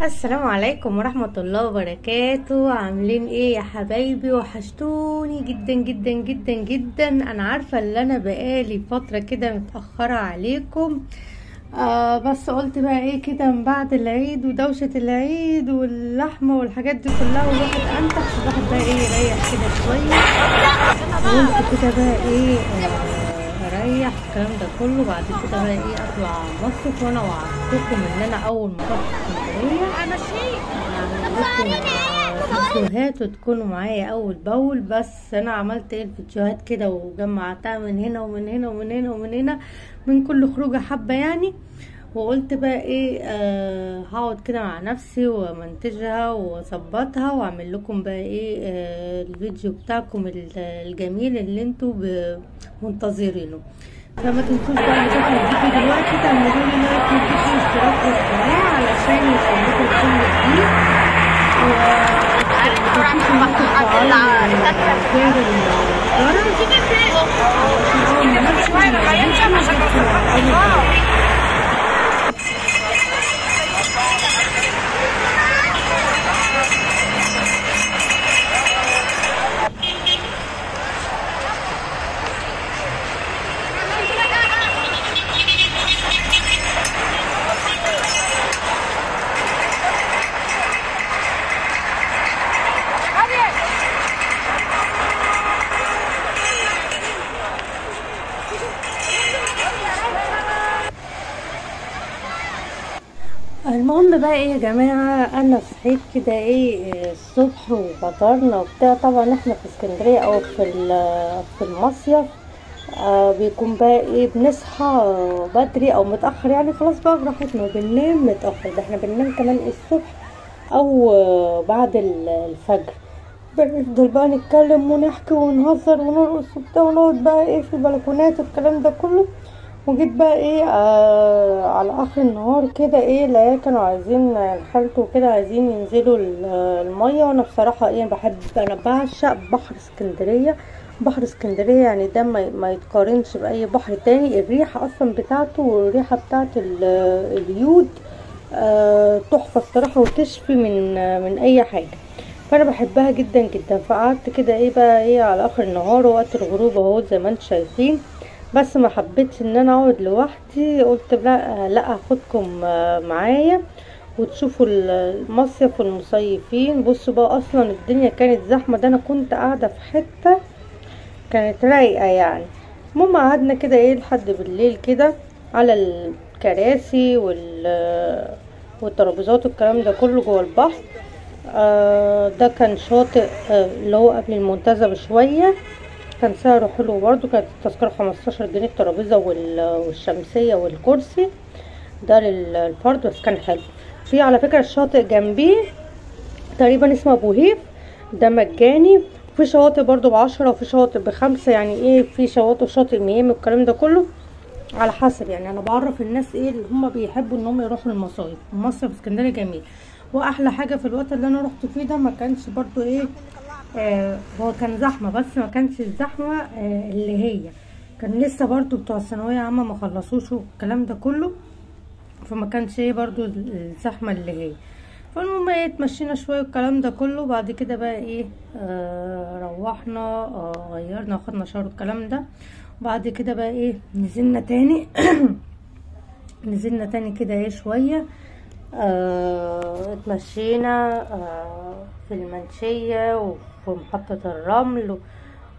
السلام عليكم ورحمة الله وبركاته. عاملين ايه يا حبايبي؟ وحشتوني جدا جدا جدا جدا. انا عارفة ان انا بقالي فترة كده متأخرة عليكم، بس قلت بقى ايه كده من بعد العيد ودوشة العيد واللحمة والحاجات دي كلها، والواحد انتخ، الواحد بقى ايه يريح كده شوية. قلت كده بقى ايه اريح الكلام ده كله، بعد كده بقى ايه اطلع مصيف. وانا وعدتكم ان انا اول ما اروح اسكندرية هعمل لكم فيديوهات وتكونوا معايا اول باول. بس انا عملت ايه الفيديوهات كده وجمعتها من هنا ومن هنا ومن هنا ومن هنا، من كل خروجه حبه يعني. وقلت بقى ايه هقعد كده مع نفسي ومنتجها واظبطها واعمل لكم بقى ايه الفيديو بتاعكم الجميل اللي انتوا منتظرينه. فما تنسوش بقى تدخلوا الفيديو دلوقتي تعملوا لي like وتدوسوا اشتراك في القناة علشان يوصلكم كل جديد، المهم بقى ايه يا جماعة، انا صحيت كده ايه الصبح وفطرنا وبتاع. طبعا احنا في اسكندرية او في المصيف بيكون بقى ايه بنصحى بدري او متاخر، يعني خلاص بقى براحتنا، وبننام متاخر. ده احنا بننام كمان الصبح او بعد الفجر، بنفضل بقى نتكلم ونحكي ونهزر ونرقص وبتاع، ونقعد بقى ايه في البلكونات والكلام ده كله. وجيت بقى ايه على اخر النهار كده ايه العيال كانوا عايزين خالته وكده عايزين ينزلوا المية. وانا بصراحة ايه بحب، انا بعشق بحر اسكندرية. بحر اسكندرية يعني ده ما يتقارنش باي بحر تاني. الريحة اصلا بتاعته والريحه بتاعت اليود تحفة الصراحة، وتشفي من اي حاجة، فانا بحبها جدا جدا. فقعدت كده ايه بقى ايه على اخر النهار وقت الغروب اهو زي ما انتم شايفين. بس ما حبيتش ان انا اقعد لوحدي، قلت لا هاخدكم معايا وتشوفوا المصيف والمصيفين. بصوا بقى اصلا الدنيا كانت زحمة، ده انا كنت قاعدة في حتة كانت رايقة يعني. المهم قعدنا كده ايه لحد بالليل كده على الكراسي والترابيزات والكلام ده كله جوه البحر. ده كان شاطئ اللي هو قبل المنتزه بشوية، كان سعره حلو برضو. كانت التذكرة 15 جنيه الترابيزة والشمسية والكرسي ده للفرد، بس كان حلو. في على فكرة الشاطئ جنبيه تقريبا اسمه ابو هيف، ده مجاني. في شواطئ برضو ب10 وفي شواطئ ب5، يعني ايه في شواطئ شاطئ ميامي والكلام ده كله على حسب. يعني انا بعرف الناس ايه اللي هم بيحبوا ان هم يروحوا المصايف. المصيف في اسكندرية جميل، واحلى حاجة في الوقت اللي انا رحت فيه ده ما كانش برضو ايه هو كان زحمة، بس ما كانش الزحمة اللي هي كان لسه برضو بتوع الثانوية عامة ما خلصوش والكلام ده كله، فما كانش ايه برضو الزحمة اللي هي. فالمهم ايه اتمشينا شوية والكلام ده كله. بعد كده بقى ايه روحنا غيرنا وخدنا شاور والكلام ده. بعد كده بقى ايه نزلنا تاني نزلنا تاني كده ايه شوية، اتمشينا في المنشية وفي محطة الرمل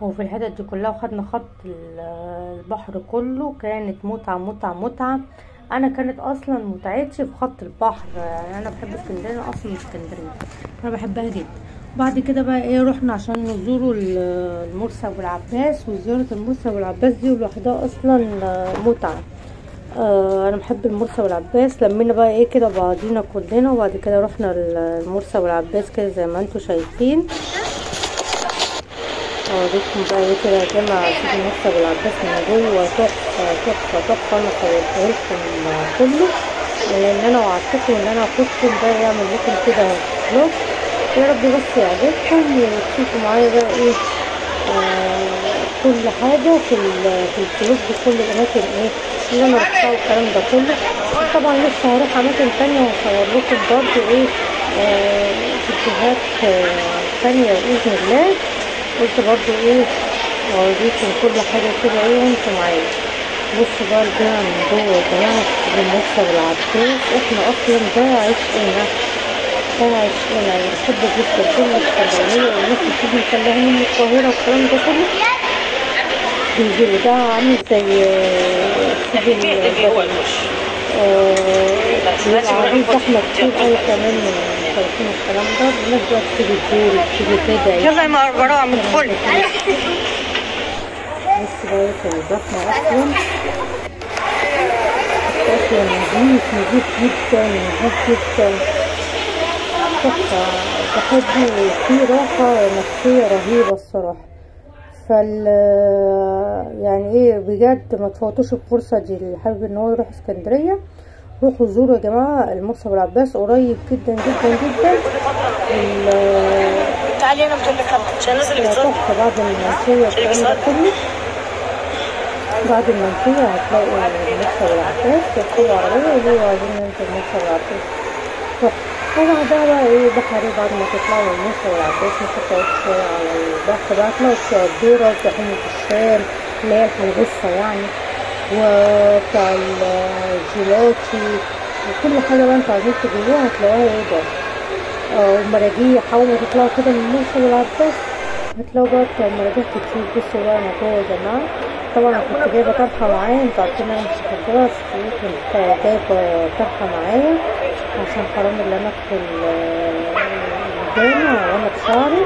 وفي الحتت دي كلها، وخدنا خط البحر كله. كانت متعة متعة متعة. انا كانت اصلا متعتي في خط البحر، يعني انا بحب اسكندرية، انا اصلا من اسكندرية، انا بحبها جدا. بعد كده بقى ايه رحنا عشان نزوروا المرسى والعباس، وزيارة المرسى والعباس دي لوحدها اصلا متعة. انا بحب المرسى والعباس. لمينا بقى ايه كده بعضينا كلنا، وبعد كده رحنا المرسى والعباس كده زي ما انتم شايفين. اوريكم بقى ايه كده يا جماعة، شوفوا المرسى والعباس من جوه تحفة تحفة تحفة. انا صورته لكم كله لان انا وعدتكم ان انا هاخدكم بقى اعمل لكم كده فلوج، يا رب بس يعجبكم وتشوفوا معايا بقى ايه كل حاجة في الفلوج بكل الاماكن ايه اللي انا رحتها والكلام ده كله. طبعا لسه هروح اماكن تانية واصور لكم برضو ايه فيديوهات تانية باذن الله. قلت برضو ايه اوريكم كل حاجة كده ايه وانتوا معايا. بصوا بقى الجامع من جوه يا جماعة، مرسى ابو العباس احنا اصلا ده عشقنا، ده عشقنا، بنحب جدا كل الاسكندرانية والناس بتيجي مطلعين من القاهرة والكلام ده كله بيجيبوا. ده عامل زي سيدي بيبقى عليه زحمة كتير أوي كمان من المصيفين والكلام ده. الناس بقى بتيجي تزور وبتيجي تدعي. يلا يا براءة ادخلي. بص بقى كان زحمة أصلا، أصلا نظيف نظيف جدا نظيف جدا، تحفة. بحبه وفيه راحة نفسية رهيبة الصراحة. فال يعني ايه بجد ما تفوتوش الفرصة دي. اللي حابب ان هو يروح اسكندرية روحوا زوروا يا جماعة المرسى ابو العباس، قريب جدا جدا جدا. تعالي انا بتقول لك عشان الناس اللي بتصور تحفة. بعد المنشيه الكلام ده كله، بعد المنشيه هتلاقوا المرسى ابو العباس، تركبوا عربية وقولوا عايزين ننزل المرسى ابو العباس. طبعا ده بقى ايه بحري. بعد ما تطلعوا من مرسى ابو العباس ممكن تقعدوا شوية على البحر بقى، تلاقوا بتوع الذرة وبتوع حمص الشام اللي هي الحلبسه يعني، وبتاع الجيلاتي وكل حاجة بقى انتوا عايزين تجيبوها هتلاقوها ايه ده. ومراجيح، اول ما تطلعوا كده من مرسى ابو العباس هتلاقوا بقى بتوع المراجيح كتير. بصوا بقى انا جوه يا جماعة، طبعا انا كنت جايبه طرحه معايا، انتوا عارفين انا مش محجبة، بس كنت جايبه طرحه معايا عشان حرام اللي انا ادخل الجامع وانا بشعري.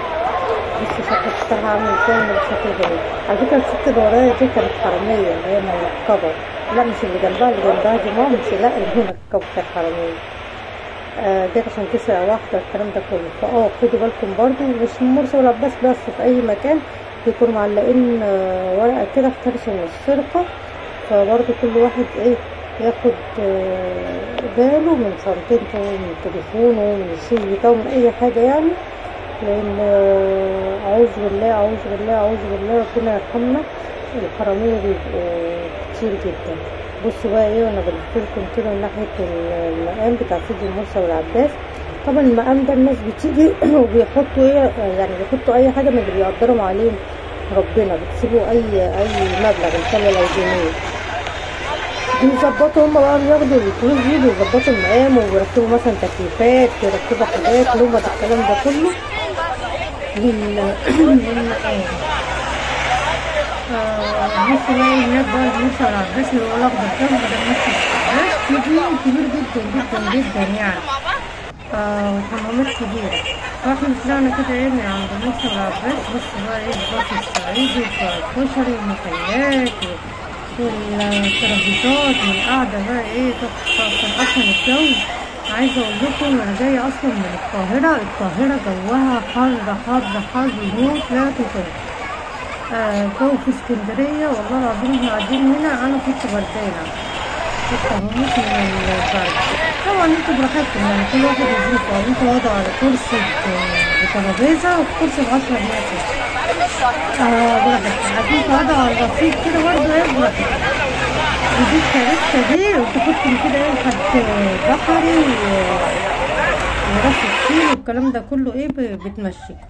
بصوا شكل الطرحة عامل ازاي، بشكل جميل. على فكرة الست اللي ورايا دي كانت حرامية، اللي هي منقبة، لا مش اللي جنبها، اللي جنبها دي مامتي، لا اللي منقبة كانت حرامية. جت عشان تسرق واحدة الكلام ده كله. فاه خدوا بالكم برضو، مش من مرسى ابو العباس بس، في اي مكان بيكونوا معلقين ورقة كده احترسوا من السرقة. فبرضو كل واحد ايه ياخد باله من شنطته، من تليفونه، من الشوز بتاعه، من اي حاجة يعني، لان اعوذ بالله اعوذ بالله اعوذ بالله ربنا يرحمنا، الحرامية بيبقوا كتير جدا. بصوا بقى ايه وانا بلفلكم كده من ناحية المقام بتاع سيدي مرسى ابو العباس. طبعا المقام ده الناس بتيجي وبيحطوا ايه يعني، بيحطوا اي حاجة من اللي بيقدرهم عليهم ربنا، بتسيبوا اي مبلغ ان شاء الله لو جنيه، بيظبطوا هما بقى، بياخدوا الفلوس دي بيظبطوا المقام وبيركبوا مثلا تكييفات، بيركبوا حاجات لمبة الكلام ده كله للمقام. بصوا بقى هناك بقى مرسى ابو العباس اللي هو الاخضر ده، ده مرسى ابو العباس كبير كبير جدا جدا جدا يعني، وحمامات كبيرة. فاحنا طلعنا كده ايه من عند مرسى ابو العباس. بصوا بقى ايه الباص الصعيدي وبتاع الكشري والمحلات والترابيزات والقعدة بقى ايه تحفة. كان اصلا الجو عايزة اقول لكم انا جاية اصلا من القاهرة، القاهرة جوها حر حر حر موت لا تطاق. الجو في اسكندرية والله العظيم احنا قاعدين هنا انا كنت بردانة، كنت هموت من البرد. طبعا انتوا براحتكم يعني، كل واحد يظروفه، عايزين تقعدوا على كرسي بترابيزة وكرسي ب10 جنيه براحتكم، عايزين تقعدوا على الرصيف كده برضه ايه براحتكم. ودي الكاريتا دي وتاخدكم كده ايه لحد بحري وراس السيل والكلام ده كله ايه بتمشيكم.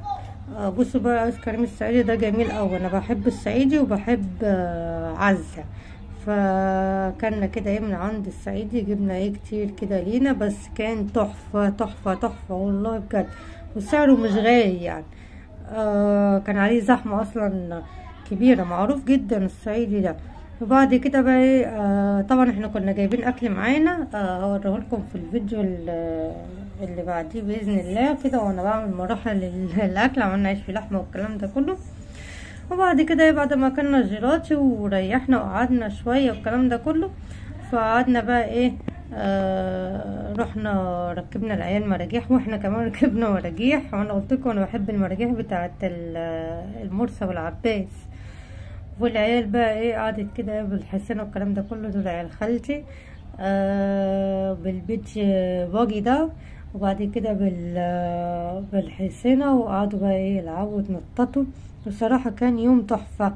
بصوا بقى ايس كريم الصعيدي ده جميل قوي، انا بحب الصعيدي وبحب عزة. فكلنا كده ايه من عند الصعيدي، جبنا ايه كتير كده لينا، بس كان تحفة تحفة تحفة والله بجد، وسعره مش غالي يعني. كان عليه زحمة اصلا كبيرة، معروف جدا الصعيدي ده. وبعد كده بقى ايه طبعا احنا كنا جايبين اكل معانا، هوريهولكم في الفيديو اللي بعديه باذن الله كده، وانا بعمل مراحل الاكل، عملنا عيش في لحمه والكلام ده كله. وبعد كده ايه بعد ما اكلنا الجيلاتي وريحنا وقعدنا شوية والكلام ده كله، فقعدنا بقى ايه رحنا ركبنا العيال مراجيح، واحنا كمان ركبنا مراجيح. وانا قلت لكم انا بحب المراجيح بتاعه المرسى والعباس. والعيال بقى ايه قعدت كده بالحسنة والكلام ده كله، دول عيال خالتي بالبيتش باجي ده، وبعد كده بالحسنة، وقعدوا بقى ايه يلعبوا ويتنططوا. بصراحة كان يوم تحفة.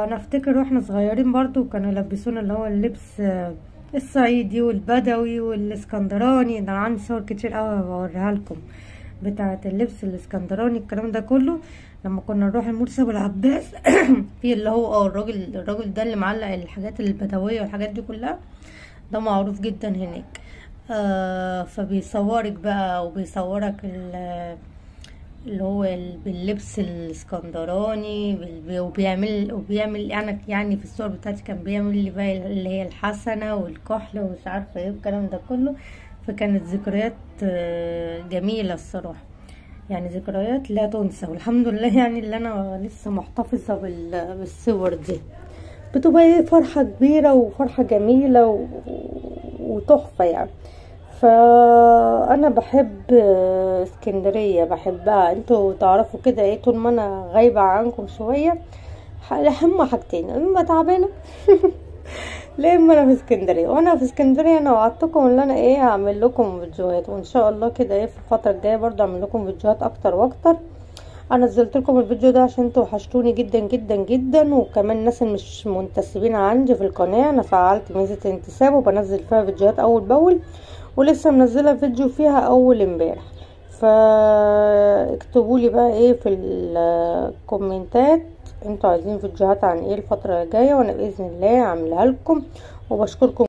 انا افتكر واحنا صغيرين برضو كانوا يلبسونا اللي هو اللبس الصعيدي والبدوي والاسكندراني. ده انا عندي صور كتير قوي بوريها لكم بتاعه اللبس الاسكندراني الكلام ده كله. لما كنا نروح المرسي ابو العباس في اللي هو الراجل ده اللي معلق الحاجات البدوية والحاجات دي كلها، ده معروف جدا هناك. فبيصورك بقى وبيصورك اللي هو باللبس الاسكندراني، وبيعمل يعني في الصور بتاعتي كان بيعمل لي بقى اللي هي الحسنة والكحل ومش عارفه ايه الكلام ده كله. فكانت ذكريات جميلة الصراحة، يعني ذكريات لا تنسى، والحمد لله يعني اللي انا لسه محتفظة بالصور دي. بتبقى فرحه كبيرة وفرحه جميلة وتحفه يعني. فانا بحب اسكندرية، بحبها. انتوا تعرفوا كده ايه، طول ما انا غايبة عنكم شوية هما حاجتين، اما تعبانة لا اما انا في اسكندرية. وانا في اسكندرية انا وعدتكم ان انا ايه هعمل لكم فيديوهات، وان شاء الله كده ايه في الفترة الجاية برضو اعمل لكم فيديوهات اكتر واكتر. انا نزلت لكم الفيديو ده عشان انتوا وحشتوني جدا جدا جدا، وكمان الناس اللي مش منتسبين عندي في القناة انا فعلت ميزة الانتساب وبنزل فيها فيديوهات اول باول، ولسه منزله فيديو فيها اول امبارح. فاكتبوا لي بقى ايه في الكومنتات انتوا عايزين فيديوهات عن ايه الفترة الجاية، وانا باذن الله اعملها لكم. وبشكركم.